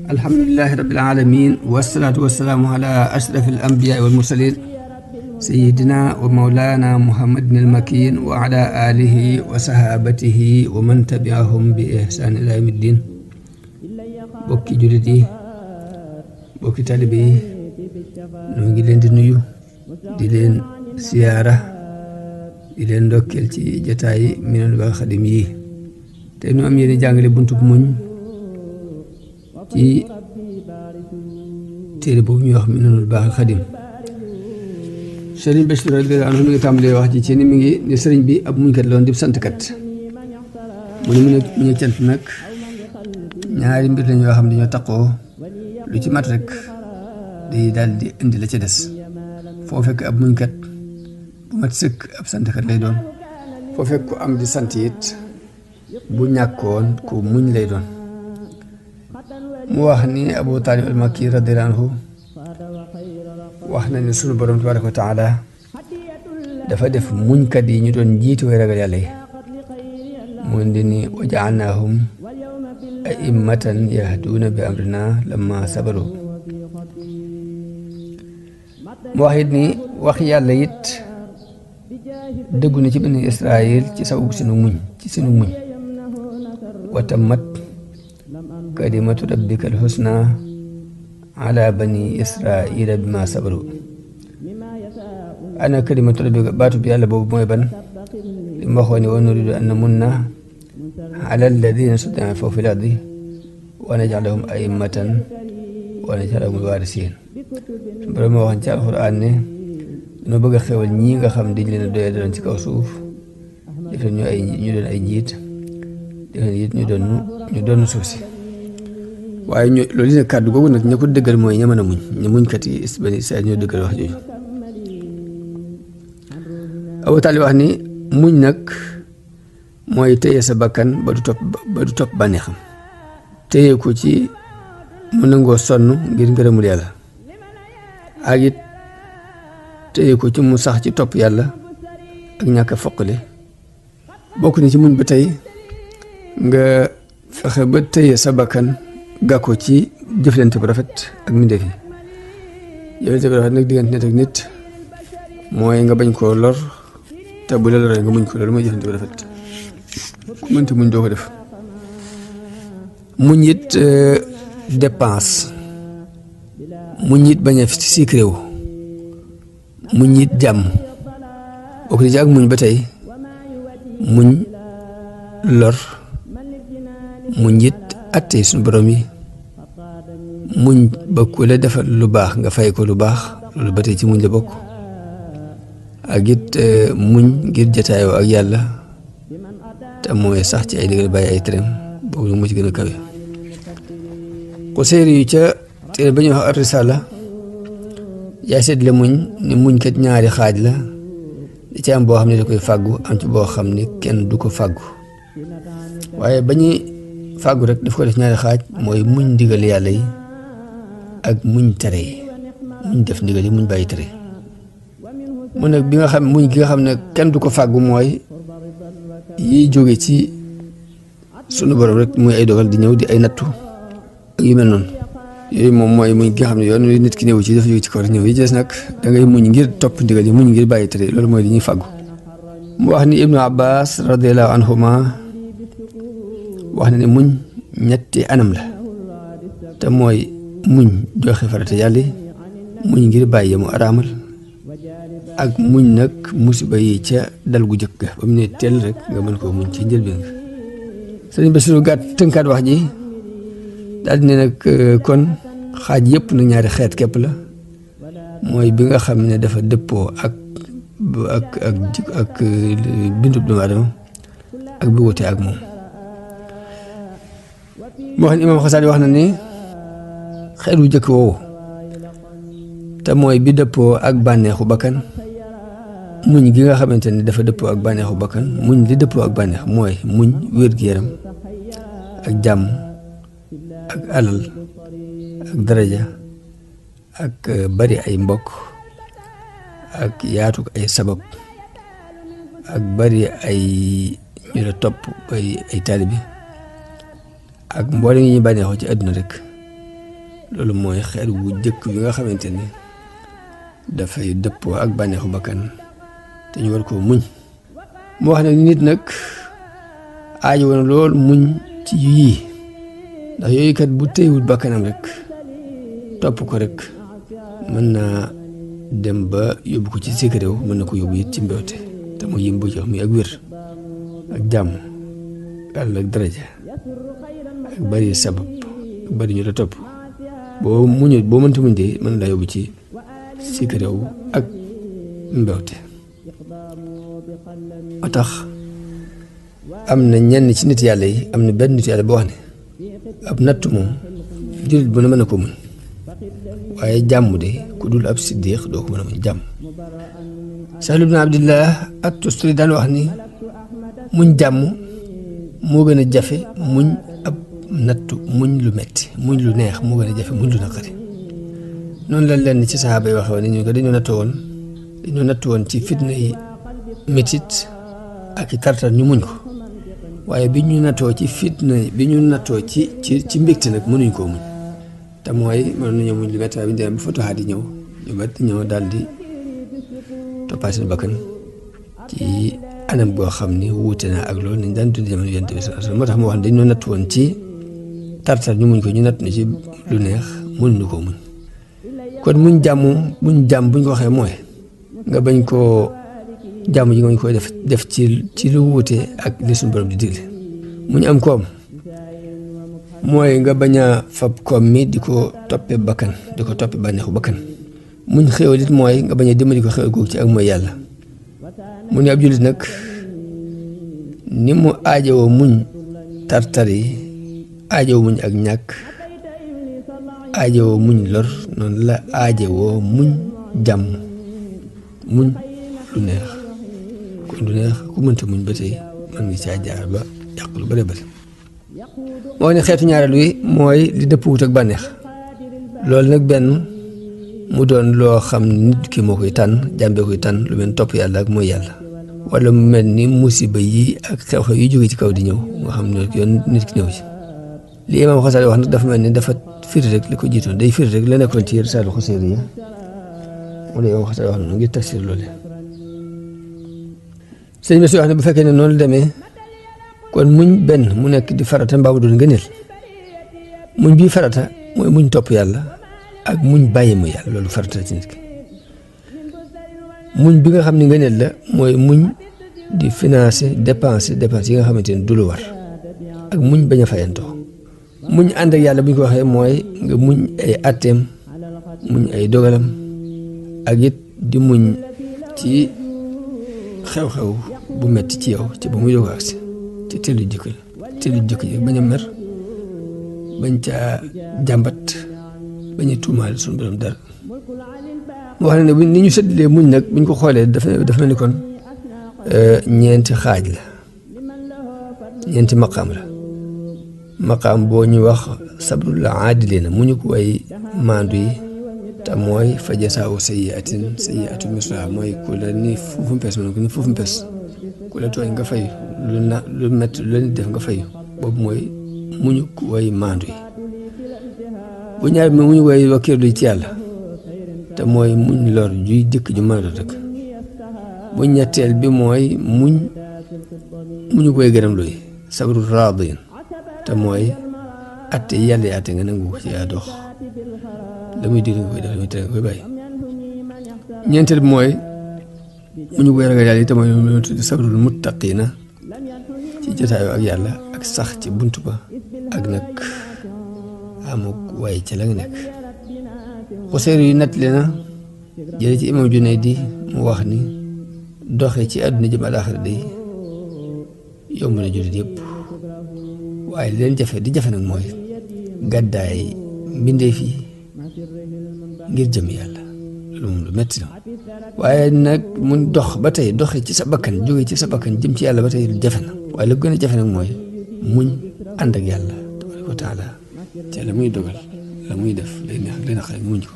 alhamdulillahi rabbil alamin wassalatu wassalamu ala ashrafil anbiya'i wal mursalin sayyidina wa mawlana muhammadin al-makin wa ala alihi wa sahabatihi wa man tabi'ahum bi ihsan ila yawmiddin. bokki jullit yi, bokki talibe yi, ñoo ngi leen di nuyu, di leen siyaara, di leen ndokkeel ci jotaayi Minanul Baaqil Xadim yi. te ñu am yéen jàngale buntub muñ ci téere boobu ñuy wax Minanul Baaqil Xadim. Sëriñ Bachir radiyallaahu anhu mi ngi tàmbalee wax ci ni mi ngi ne sëriñ bi ab muñkat la woon di santkat. mu ne mu ne cant nag ñaari mbir lañ yoo xam ne dañoo taqoo, lu ci mat rek day daal di indi la ca des. foo fekk ab muñkat bu mat sëkk ab santkat lay doon, foo fekk ku am di sant it bu ñàkkoon ku muñ lay doon. mu wax ni Abu Taalib al-Makki radiyallaahu anhu wax na ne sunu borom tabaaraka wa taala dafa def muñkat yi ñu doon jiitu way ragal yàlla yi. mu indi ni wa ja'alnaahum a'immatan yahduuna bi amrina lamma sabaru. mu wax it ni wax yàlla it dëggu na ci bani Israayil ci sababu sunu muñ wa tammat kalimatu rabbika al-husna ala bani Israayila bima sabaru. ana kalimatu rabbika baatu bi yàlla boobu mooy ban? li mu waxoon ne wa nuriidu an namunna ala alladina stud'ifu fil ardi wa naj'alahum a'immatan wa naj'alahum al-waarisiin. borom moo waxoon ci alxuraan ne dañoo bëgg a xewal ñii nga xam dañ leen a doyee doon ci kaw suuf, def leen ñu doon ay njiit, def leen it ñu doon suuf si. waaye loolu nag kàddu googu nag ña ko dëggal mooy ña mën a muñ, ñu muñkat yi bani Israayil ñoo dëggal wax jooju. Abu Taalib wax ni muñ nag mooy téye sa bakkan ba du topp bànneexam, téye ko ci mu nangoo sonn ngir ngërëmul yàlla, ak it téye ko ci mu sax ci topp yàlla ak ñàkk a foqale. bokk ni ci muñ ba tey nga fexe ba téye sa bakkan gàkko ci jëflante bu rafet ak mbindeef yi. jëflante bu rafet nag diggante nit ak nit mooy nga bañ koo lor, te bu la loree nga muñ ko. loolu mooy jëflante bu rafet. ku mënti muñ doo ko def. muñ it dépense, muñ it bañ a sikré wu, muñ it jàmm. bokk ni ci ak muñ ba tey muñ lor, muñ it atte suñu borom yi, muñ ba ku la defal lu baax nga fay ko lu baax, loolu ba tey ci muñ la bokk. ak it muñ ngir jataayoo ak yàlla, te mooy sax ci ay digal bàyyi ay tereem, boobu moo ci gën a kawe. Xuseyri yu ca téere ba ñuy wax ar-Risaala yaa seetle muñ ni muñ kat ñaari xaaj la, di ci am boo xam ne da koy fàggu, am ci boo xam ne kenn du ko fàggu. waaye ba ñuy fàggu rek daf ko def ñaari xaaj, mooy muñ ndigal yàlla yi ak muñ tere yi, muñ def ndigal yi, muñ bàyyi tere. mu nag bi nga xam muñ gi nga xam ne kenn du ko fàggu mooy yiy jóge ci sunu borom rek, muy ay dogal di ñëw di ay nattu ak yu mel noonu. yooyu moom mooy muñ gi nga xam ne yoon nit ki ñëw ci dafa jóge ci kaw rek ñëw. yi des nag da ngay muñ ngir topp ndigal yi, muñ ngir bàyyi tere, loolu mooy li ñuy fàggu. mu wax ni Ibnu Abbas radiyallahu anhuma wax na ne muñ ñetti anam la, te mooy muñ joxe farata yàlla, muñ ngir bàyyi mu araamal, ak muñ nag musiba yi ca dal gu jëkk ga ba mu ne teel rek nga mën koo muñ ci njëlbeen nga. sëriñ Basiru gàtt tënkaat wax ji daal di ne nag kon xaaj yëpp nag ñaari xeet képp la. mooy bi nga xam ne dafa dëppoo ak bindub doomu aadama ak bi wute ak moom. moo xam ne imaam Xasaali wax na ni xeet wu jëkk woowu te mooy bi dëppoo ak bànneexu bakkan, muñ gi nga xamante ni dafa dëppoo ak bànneexu bakkan, muñ li dëppoo ak bànneex mooy muñ wér-gu-yaram ak jàmm ak alal ak daraja ak bari ay mbokk ak yaatu ay sabab ak bari ay ñu la topp ay taalibi ak mboolem yi ñu bànneexoo ci àdduna rek. loolu mooy xeet wu jëkk bi nga xamante ni dafay dëppoo ak bànneexu bakkan te ñu war koo muñ. mu wax ne nit nag aajo woon lool muñ ci yii ndax yooyu kat bu téyewul bakkanam rek topp ko rek mën naa dem ba yóbbu ko ci sikkaréew, mën na ko yóbbu it ci mbewte te mu yim bu jox mi ak wér ak jàmm àll ak daraja ak bari sabab ak bari ñu la topp. boo mënta muñ de mën laa yóbbu ci sikkaréew ak mbewte. moo tax am na ñenn ci nit yàlla yi, am na benn nit yàlla boo wax ne ab nattu moom jullit bu ne mën na ko muñ, waaye jàmm de ku dul ab siddiq doo ko mën a muñ jàmm. Sahl ibn Abdillah at-Tustari daan wax ni muñ jàmm moo gën a jafe muñ ab nattu, muñ lu metti, muñ lu neex moo gën a jafe muñ lu naqari. noonu la leen ci saxaaba yi waxee woon ni ñu ko dañoo nattu woon ci fitna yi métit ak i tartar ñu muñ ko, waaye bi ñu nattoo ci fitna bi ñu nattoo ci mbégte nag mënuñ koo muñ. te mooy mën nañoo muñ lu métti waaye bi ñu demee ba fotoxaat yi ñëw ñu bat ñëw daal di toppaat seen bakkan ci anam boo xam ni wuute na ak loolu nañ daan dund jamono Yonent bi sallallahu alayhi wasallam. moo tax mu wax ne dañoo natt woon ci tartar ñu muñ ko, ñu natt na ci lu neex mënuñu koo muñ. kon muñ jàmm buñ ko waxee mooy nga bañ koo jàmm ji nga bañ koy def ci lu wuute ak li suñu borom di digle. muñ am koom mooy nga bañ a fab koom mi di ko toppee bakkan, di ko toppee bànneexu bakkan. muñ xéwal it mooy nga bañ a dimbali ko xéwal googu ci ak mooy yàlla. mu ne ab jullit nag ni mu aajowoo muñ tartar yi, aajowoo muñ ak ñàkk, aajowoo muñ lor, noonu la aajowoo muñ jàmm, muñ lu neex. kon lu neex ku mënta muñ ba tey mën nga caa jaar ba yàq lu bëri bëri. moo ne xeetu ñaareelu yi mooy li dëpp wut ak bànneex. loolu nag benn mu doon loo xam nit ki moo koy tànn, jàmbee koy tànn, lu mel topp yàlla ak mooy yàlla, wala mu mel ni musiba yi ak xew-xew yu jóge ci kaw di ñëw nga xam ne yoon nit ki ñëw ci. li Imaam Xasaali wax nag dafa mel ni dafa firi rek li ko jiitoon, day firi rek la nekkoon ci Risaalu Xuseyri yi wala Imaam Xasaali wax noonu ngir tafsir loolu. sëñ bi si wax ne bu fekkee ne noonu la demee kon muñ benn mu nekk di farata mbaa mu doon ngëneel. muñ bii farata mooy muñ topp yàlla ak muñ bàyyi mu yàlla, loolu farata ci nit ki. muñ bi nga xam ne ngëneel la mooy muñ di financer dépense yi nga xamante ne du lu war, ak muñ bañ a fayantoo. muñ ànd ak yàlla bu ñu ko waxee mooy nga muñ ay atteem, muñ ay dogalam, ak it di muñ ci xew-xew bu metti ci yow ci ba muy doog agsi ci teelu jëkk yi bañ a mer, bañ caa jàmbat, bañ a tuumaal suñu borom dara. moo xam ne ni ñu séddalee muñ nag buñ ko xoolee dafa mel ni kon ñeenti xaaj la, ñeenti maqaam la. maqaam boo ñu wax sabrul aadiliina muñu ko way maandu yi, te mooy fa jasaawu sayyi'atun mislahaa, mooy ku la ni fuufu mpes mu ne ko ni fuufu mpes, ku la tooñ nga fayu, lu métti lu leen def nga fayu. boobu mooy muñu ko way maandu yi. bu ñaar bi muñu way wakkiirlu ci yàlla, te mooy muñ lor juy jëkk ju mën a rek. bu ñetteel bi mooy muñu koy gërëm luy sabru raadiin, te mooy atte yàlla atte nga nangu ko ci yaa dox, la muy digle nga koy def, la muy tere nga koy bàyyi. ñeenteel bi mooy muñu koy ragal yàlla yi, te mooy lu tudd sabrul muttaqiina, ci jotaayoo ak yàlla ak sax ci buntu ba ak nag amuk waaye ca la nga nekk. Xuseyri yu nettali na jële ci Imaam Junaydi mu wax ni doxe ci àdduna jëm alaaxira day yomb na jullit yëpp, waaye li leen di jafe nag mooy gàddaay mbindeef yi ngir jëm yàlla. loolu moom lu metti na, waaye nag mun dox ba tey doxe ci sa bakkan, jóge ci sa bakkan jëm ci yàlla ba tey lu jafe na, waaye la gën a jafe nag mooy muñ ànd ak yàlla tabaaraka wa taala te la muy dogal la muy def lay neex lay naqari muñ ko.